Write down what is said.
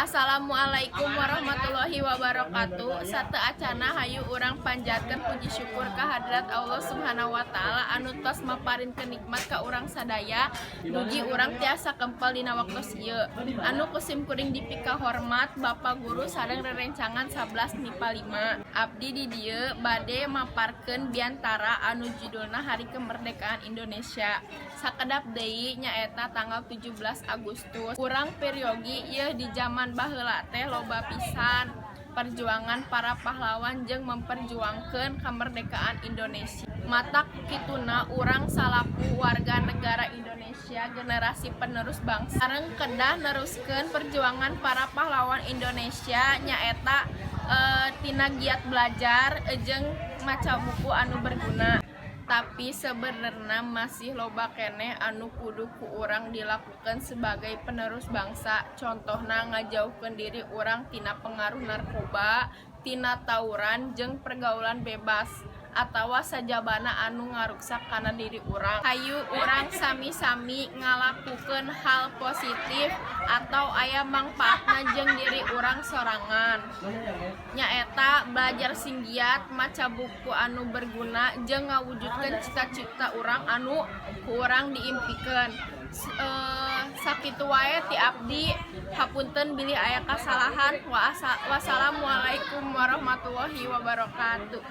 Assalamualaikum warahmatullahi wabarakatuh. Sateuacanna, hayu urang panjatkeun puji syukur ka hadrat Allah Subhanahu wa Taala anu tos maparinkeun nikmat ka urang sadaya dugi urang tiasa kempel dina waktos ieu. Anu ku sim kuring dipikahormat Bapak Guru sareng rerencangan 11 MIPA 5. Abdi di dieu bade maparkeun biantara anu judulna Hari Kemerdekaan Indonesia. Sakedap deui nyaeta tanggal 17 Agustus. Urang peryogi ieu, di zaman baheula teh loba pisan perjuangan para pahlawan jeung memperjuangkeun kemerdekaan Indonesia. Matak kituna, urang salaku warga negara Indonesia, generasi penerus bangsa, sareng kedah neruskeun perjuangan para pahlawan Indonesia, nyaeta tina giat belajar jeung maca buku anu berguna. Tapi sebenarnya masih loba keneh anu kudu ku urang dilakukan sebagai penerus bangsa, contohna ngajauhkeun diri urang tina pengaruh narkoba, tina tawuran jeung pergaulan bebas atawa sajabana anu ngaruksak kana diri urang. Hayu urang sami-sami ngalakukeun hal positif atau aya mangpaatna jeung diri urang sorangan, nyaeta belajar sing giat, maca buku anu berguna, jeung ngawujudkeun cita-cita urang anu ku urang diimpikeun. Sakitu wae ti abdi, hapunten bilih aya kasalahan. Wassalamualaikum warahmatullahi wabarakatuh.